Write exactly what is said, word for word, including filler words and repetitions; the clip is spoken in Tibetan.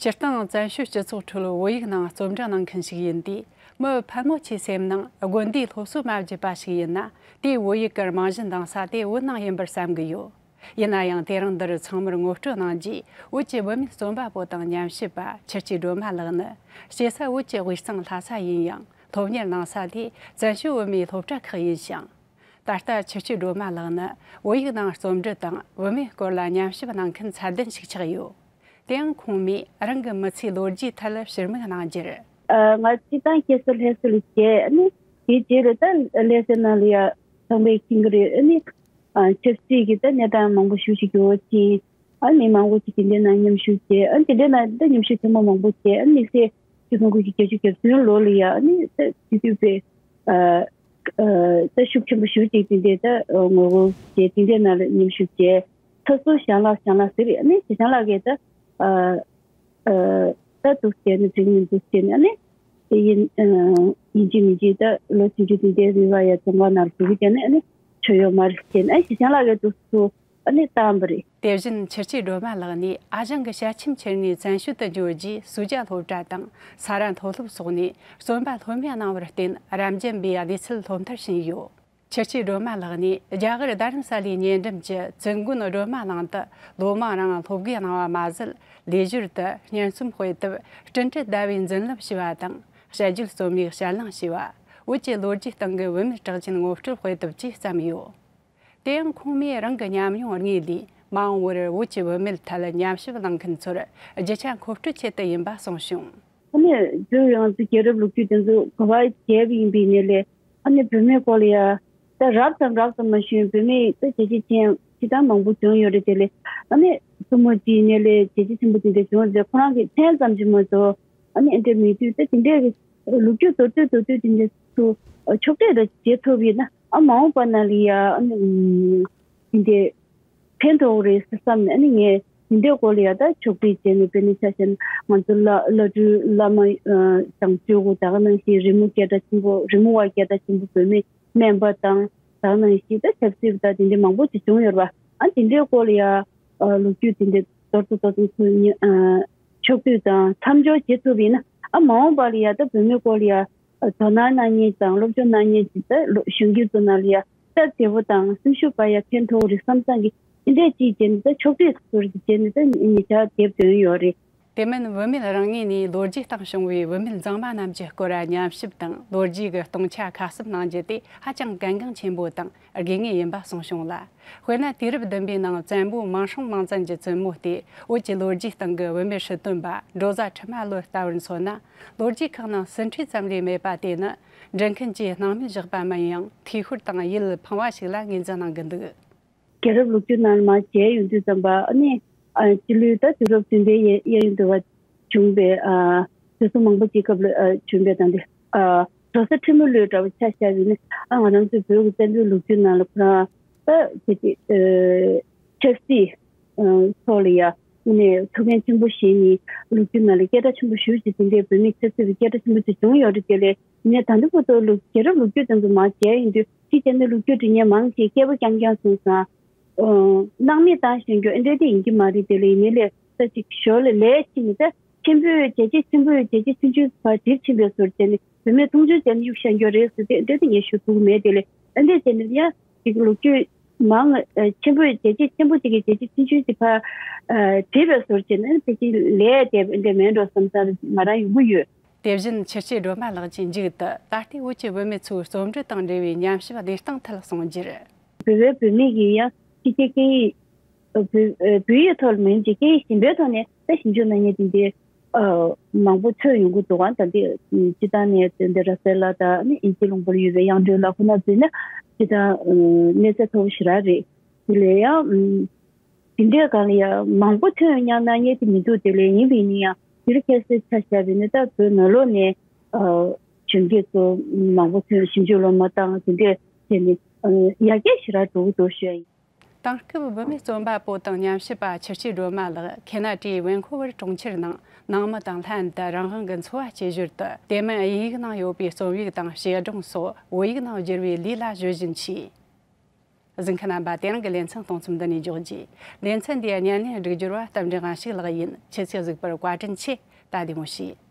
སྤྱིར་བཏང་བཙན་བྱོལ་སྤྱི་ཚོགས་ཁྲོད་བོད་ཡིག་ནང་རྩོམ་འབྲི་གནང་མཁན་ཞིག་ཡིན་དུས། མི་ཕལ་མོ་ཆེའི་སེམས་ནང་དགོན་སྡེའི་སློབ་གསོ་མ་བརྒྱུད་པ་ཞིག་ཡིན་ན། དེའི་བོད་ཡིག་གི་རྨང་གཞི་འདིང་ས་དེ་བོད་ནང་ཡིན་པར་བསམ་གྱི་ཡོད། ཡིན་ན་ཡང་དེ་རིང་འདིར་ཚང་མར་ངོ་སྤྲོད་གནང་རྗེས། བོད་ཀྱི་བུད་མེད་རྩོམ་པ་པོ་དང་ཉམས་ཞིབ་པ་ཆུ་སྐྱེས་སྒྲོལ་མ་ལགས་ནི། སྐྱེས་ས་བོད་ཀྱི་དབུས་གཙང་ལྷ་ས་ཡིན་ཡང་། སློབ་གཉེར་གནང་ས་དེ་བཙན་བྱོལ་བོད་མིའི་སློབ་གྲྭ་ཁག་ཡིན་ཞིང་། ད་ལྟ་ཆུ་སྐྱེས་སྒྲོལ་མ་ལགས་ནི་བོད་ཡིག་ནང་རྩོམ་འབྲི་དང་བུད་མེད་སྐོར་ལ་ཉམས་ཞིབ་གནང་མཁན་ཚད་ལྡན་ཞིག་ཆགས་ཡོད། དེའང་ཁོང་མོས་རང་གི་མི་ཚེའི་ལོ་རྒྱུས་ཐད་ཕྱིར་མིག་གནང་རྒྱུར། ཨ། ང་སྤྱིར་བཏང་སྐྱེས་ས་ལྷ་ས་ལ་སྐྱེས། ཨ་ནི་དེའི་རྗེས་ལ་ད་ལྷ་སའི་ནང་ལ་ཡ་ཚང་མས་མཁྱེན་གྱི་རེད། ཨ་ནི་ཨ། ཆབ་སྲིད་ཀྱི་ད་གནས་སྟངས་མང་པོ་ཞེ་པོ་ཅིག་གི་འོག་ཕྱིན། ཨ། མི་མང་པོ་ཅིག་དེ་འདྲའི་ནང་མཉམ་ཞུགས་བྱས། ཨ། དེ་འདྲའི་ནང་ད་མཉམ་ཞུགས་ཐེངས་མ་མང་པོ་བྱས། ཨ། དམིགས་བསལ་ཆིག་སྟོང་དགུ་བརྒྱ་བརྒྱད་ཅུ་གྱ་བདུན་ལོ་ལ་ཡ། ཨ་ནི་ད་དེ་དུས་པའི་ཨ། ཨ། ད་ཤུགས་ཆེན་པོ་ཞེ་པོ་ཅིག་དེ་འདྲའི་ད་ངོ་རྒོལ་བྱས། དེ་འདྲའི་ནང་ལ་མཉམ་ཞུགས་བྱས། ཚ་ཟུར་ཞང་ལགས་ཞང་ལགས་ཟེར། ཨ་ནི་ཞང་ལགས་ཀྱིས་ད་ཨ། ཨ། ད་འདུག་བྱས་ནས་འགྲིག་མི་འདུག་བྱས་ནས། ཨ་ནི་དེ་ཡིན། ཨ། ཡིན་གཅིག་མིན་གཅིག་ད་ལོ་བཅུ་དྲུག་དེ་འདྲའི་རིང་ལ་ཡ་རྫོང་ཁ་ནང་འགྲོ་གི་བྱས་ནས། ཨ་ནི་ཆོ་ཡོད་མ་རེད་བྱས་ནས། ཨ། ཞང་ལགས་ཀྱིས་འདུག་སུ། ཨ་ནི་བཏང་བ་རེད། དེ་བཞིན་ཆུ་སྐྱེས་སྒྲོལ་མ་ལགས་ནས་ཨ་ཞང་གི་ཞལ་ཆེམས་ཁྱེར་ནས་བཙན་བྱོལ་དུ་འབྱོར་རྗེས། སུ་ཇཱ་སློབ་གྲྭ་དང་ས་རཱ་མཐོ་སློབ་སོགས་ནས་རྩོམ་པ་སློབ་གཉེར་གནང་བར་བརྟེན། རབ་འབྱམས་པའི་སྡེ་ཚན་སློབ་མཐར་ཕྱིན་ཡོད། ཆུ་སྐྱེས་སྒྲོལ་མ་ལགས་ནས་རྒྱ་གར་རྡ་རམ་ས་ལའི་ཉེ་འགྲམ་གྱི་བཙུན་དགོན་སྒྲོལ་མ་གླིང་དུ་ལོ་མང་རིང་སློབ་དགེ་གནང་བ་མ་ཟད། ལས་ཞོར་དུ་སྙན་རྩོམ་དཔེ་དེབ་སྤྲིན་བྲལ་ཟླ་བའི་འཛིན་རླབས་ཞེས་པ་དང་། དཔྱད་བརྗོད་རྩོམ་ཡིག་དཔྱད་གླེང་ཞེས་པ། བོད་ཀྱི་ལོ་རྒྱུས་སྟེང་གི་བུད་མེད་གྲགས་ཅན་ངོ་སྤྲོད་དཔེ་དེབ་བཅས་བརྩམས་ཡོད། དེ་ཡང་ཁོང་མོས་རང་གི་ཉམས་མྱོང་དངོས་ལས། མ་འོངས་པར་བོད་ཀྱི་བུད་མེད་ཐད་ཉམས་ཞིབ་གནང་མཁན་ཚོར་རྒྱུ་ཆ་མཁོ་སྤྲོད་ཆེད་དུ་ཡིན་པ་གསུངས་བྱུང་། ཨ་ནི་བོད་ཡོངས་སུ་རྒྱལ་རབས་ལོ་རྒྱུས་དེ་ཚོ་ག་པར་མཇལ་བ་ཡིན་པའི་ནས་ལས། ཨ་ནི་བུད་མེད་སྐོར་ལ་ཡ་ད་རབ་དང་རབ་ཙམ་མ་ཞུས། བུད་མེད་ད་བྱས་རྗེས་ཅན་ཅི་ལྟར་མང་པོ་བྱུང་ཡོད་རེད། དེ་ལས་ཨ་ནི་སྲུ་མོ་ཅིག་ནས་ལས་བྱས་རྗེས་ཆེན་པོ་དེ་འདྲ་བྱུང་རེད། ཁོ་རང་གི་མཚན་ཙམ་ཅིག་མ་གཏོགས། ཨ་ནི་ཨེ་འདྲ་མེད་དུས། ད་དེ་འདྲའི་ལོ་རྒྱུས་མདོར་བསྡུས་མདོར་བསྡུས་དེ་འདྲ་ཚོ་ཕྱོགས་བསྒྲིགས་རེ་བྱེད་ཐུབ་ཡིན་ན། ཨ། མ་འོངས་པ་ནང་ལ་ཡ། ཨ་ནི་དེ་འདྲའི་ཕན་ཐོགས་རེད་བསམ་ནས། ཨ་ནི་ངས་དེ་འདྲའི་སྐོར་ལ་ཡ་ད་ཕྱོགས་བསྒྲིགས་བྱས་ནས། དཔེར་ན་ཆ་བཞག་ན་ང་ཚོ་བླ་བླ་སྤྲུལ་བླ་མ་བྱང་ཆུབ་དགོན་ད་ག་ནང་བཞིན་རི་མོ་སྐད་གྲགས་ཆེན་པོ། རི་མོ་བ་སྐད་གྲགས་ཆེན་པོ་བུད་མེད་སྨན་པ་དང་། ད་ག་ནང་བཞིན་ད་ཆབ་སྲིད་པ་དང་དེ་འདྲའི་མང་པོ་ཅིག་བྱུང་ཡོད་རེད་པ། ཨ། དེ་འདྲའི་སྐོར་ལ་ཡ་ལོ་རྒྱུས་དེ་འདྲའི་མདོར་བསྡུས་མདོར་བསྡུས་ཚུལ་ཨ། ཕྱོགས་བསྡུས་དང་མཚམས་སྦྱོར་བྱེད་ཐུབ་ཡིན་ན། ཨ། མ་འོངས་པ་ལ་ཡ་ད་བུད་མེད་སྐོར་ལ་ཡ་དོ་སྣང་གནང་མཁན་དང་སློབ་སྦྱོང་གནང་མཁན་ཅིག་ད་ལོ་གཞོན་སྐྱེས་ཚོ་ནང་ལ་ཡ་སྟབས་བདེ་པོ་དང་སེམས་ཤུགས་སྤར་ཡ་ཕན་ཐོགས་རེད་བསམ་བསམ་གི། དེ་འདྲས་ཅིག་བྱས་ནས་ད་ཕྱོགས་བསྒྲིགས་ཚུལ་དུ་བྱས་ནས་ད་ཉེ་ཆར་དེབ་བཏོན་ཡོད་རེད། དེ་མིན་བུད་མེད་རང་ངོས་ནས་ལོ་རྒྱུས་སྟེང་བྱུང་བའི་བུད་མེད་མཛངས་མ་རྣམས་ཀྱི་སྐོར་ཉམས་ཞིབ་དང་། ལོ་རྒྱུས་ཀྱི་སྟོང་ཆ་ཁ་གསབ་གནང་རྒྱུ་དེ་ཧ་ཅང་གལ་འགངས་ཆེན་པོ་དང་། དགོས་ངེས་ཡིན་པ་གསུངས་བྱུང་ལ། དཔེར་ན་དུས་རབས་བདུན་པའི་ནང་བཙན་པོ་མིང་སྲིང་མིང་བཙན་གྱི་བཙུན་མོ་སྟེ། བོད་ཀྱི་ལོ་རྒྱུས་སྟེང་གི་བུད་མེད་ཁྲི་སྟོན་པ་འབྲོ་བཟའ་ཁྲི་མ་ལོ་ལྟ་བུར་མཚོན་ན། ལོ་རྒྱུས་ཁག་ནང་ཟིན་བྲིས་ཙམ་ལས་མེད་པ་དེ་ནི་འབྲི་མཁན་གྱིས་སྣང་མེད་བཞག་པ་མིན་ཡང་། འཐུས་ཤོར་དང་ཡིད་ཕངས་པ་ཞིག་ལ་ངོས་འཛིན་གནང་གི་འདུག། རྒྱལ་རབས་ལོ་རྒྱུས་ནང་མར་མཇལ་ཡོང་དུས་ཙམ་པ། ཨ་ནི་ཨ། སྤྱི་ལོའི་ད་དུས་རབས་བདུན་པའི་གཡས་གཡས་གཡོན་དུ་བ་བྱུང་བའི་ཨ། དུས་སོ་མང་པོ་ཅིག་སྐབས་ལ་ཨ། བྱུང་བའི་ད་འདི་ཨ། འབྲོ་བཟའ་ཁྲི་མ་ལོའི་འདྲ་བོ་ཆ་བཞག་པ་ཡིན་ན། ཨ། ང་རང་ཚོའི་བོད་ཀྱི་བཙན་པོའི་ལོ་རྒྱུས་ནང་ལ་ཁོ་རང་ད་དེ་དེ་ཨ། ཆབ་སྲིད་ཨ། ཐོག་ལ་ཡ་དངོས་གནས་ཐུགས་འགན་ཆེན་པོ་བཞེས་ནས་ལོ་རྒྱུས་ནང་ལ་སྐད་གྲགས་ཆེན་པོ་ཞེ་པོ་ཅིག། དེ་འདྲའི་བོད་མི་ཆབ་སྲིད་པའི་སྐད་གྲགས་ཆེན་པོ་ཅིག་བྱུང་ཡོད་རེད། དེ་ལས་ངས་ད་ལྟ་བར་དུ་ལོ་རྒྱལ་རབས་ལོ་རྒྱུས་དེ་ཚོ་མར་མཇལ་ཡོང་དུས། ཅིག་བྱས་ན་ལོ་རྒྱུས་འབྲི་མཁན་མང་ཆེ་སྐད་པོ་རྐྱང་རྐྱང་གསུངས་སོང་། ཨོ། སྣང་མེད་བཏང་བཞག་རྒྱུ་ཨེ་འདྲ་དེ་ཡིན་གྱི་མ་རེད། དེ་ལས་ཡིན་ནའི་ལས་ས་ཅིག་ཞོར་ལ་ལས་ཕྱིན་ནས། ད་ཆེན་པོས་བྱས་རྗེས་ཆེན་པོས་བྱས་རྗེས་ཆུང་ཆུང་བར་བྲིས་ཕྱིན་པའི་ཟུར་བྱས་ནས། བུད་མེད་མཐོང་ཆུང་བྱས་ནས་གཡུག་བཞག་རྒྱུ་རེད་ཟེར་ཏེ་ཨེ་འདྲ་དེ་ངས་ཞུ་ཐུབ་མེད། དེ་ལས་ཨེ་འདྲ་བྱས་ནས་ཡང་ཅིག་ལོ་རྒྱུས་མང་། ཨ། ཆེན་པོས་བྱས་རྗེས་ཆེན་པོ་ཅིག་གིས་བྱས་རྗེས་ཆུང་ཆུང་ཅིག་ཕར་ཨ། བྲིས་པའི་ཟུར་བྱས་ནས། ཕལ་ཆེར་ལས་དེ་ཨེ་འདྲ་མེད་འགྲོ་བསམ་བསམ་ང་རང་ཡོང་གི་ཡོད། དེ་བཞིན་ཆུ་སྐྱེས་སྒྲོལ་མ་ལགས་ཀྱིས་མཇུག་ཏུ་ད་ལྟའི་བོད་ཀྱི་བུད་མེད་ཚོའི་རྩོམ་འབྲི་དང་འབྲེལ་བའི་ཉམས་ཞིབ་གནས་སྟངས་ཐད་གསུངས་རྒྱུར། བོད་པའི་བུད་མེད་ཀྱིས་ཡང་ཕྱི་རྒྱལ་སྐད་ཡིག་བོད་བོད་ཡིག་ཐོག་ལ་མིན་གྱི་སྐད་ཡིག་གཞན་པའི་ཐོག་ནས་ད་ཞིབ་འཇུག་གནང་མཁན་དེ་འདྲའི་མང་པོ་ཐོན་ཡོང་གི་འདུག་ག་ད་འདི་སྤྱིར་བཏང་ནས་དེ་འདྲ་ར་སེ་ལ་དང་། ཨ་ནི་དབྱིན་ཇི་ལུང་པར་ཡོད་པའི་དབྱངས་སྒྲོན་ལགས་ཁོ་ན་ཚོས་ནི་སྤྱིར་བཏང་གནས་ཚད་མཐོ་པོ་ཞེ་དྲག་རེད། དེ་ལས་ཡང་དེ་འདྲའི་སྒང་ལ་ཡང་མང་པོ་ཐོན་ཡོང་གནང་མཁན་དེ་མི་འདུག། དེ་ལས་ཡིན་པ་ཡིན་ན་ཡང་དེ་རིང་ཁ་སང་ཆ་བཞག་པ་ཡིན་ན། ད་བོད་ནང་ལོགས་ནས་ཨ། གཞོན་སྐྱེས་ཚོ་མང་པོ་ཚོས་ཞིབ་འཇུག་སློབ་མ་བཏང་། དེ་འདྲས་བྱས་ནས་ཨ། ཡར་རྒྱས་ཞེ་དྲག་འགྲོ་གི་འདུག་ཞུ་ཡ་ཡིན། དེང་སྐབས་བུད་མེད་རྩོམ་པ་པོ་དང་ཉམས་ཞིབ་པ་ཆུ་སྐྱེས་སྒྲོལ་མ་ལགས་ཁེ་ན་ཌའི་ཝེན་ཁོ་ཝར་གྲོང་ཁྱེར་ནང་ནང་མི་དང་ལྷན་དུ་རང་དབང་གི་འཚོ་བ་སྐྱེལ་ཞོར་དུ། དེ་མིན་དབྱིན་ཡིག་ནང་ཡོད་པའི་རྩོམ་ཡིག་དང་བཤད་སྒྲུང་སོགས་བོད་ཡིག་ནང་བསྒྱུར་བའི་ལས་ལ་གཞོལ་བཞིན་མཆིས། གཟིགས་མཁན་རྣམ་པ་དེ་རིང་གི་ལེ་ཚན་གཏོང་མཚམས་འདི་ནས་འཇོག་རྒྱུ། ལེ་ཚན་འདིའི་སྙན་ལེན་སྒྲིག་སྦྱོར་བ་རྟ་མགྲིན་དབང་ཕྱུག་ལགས་ཡིན། ཁྱེད་ཚོས་གཟིགས་པར་བཀའ་དྲིན་ཆེ། ད་བདེ་མོ་བྱོས།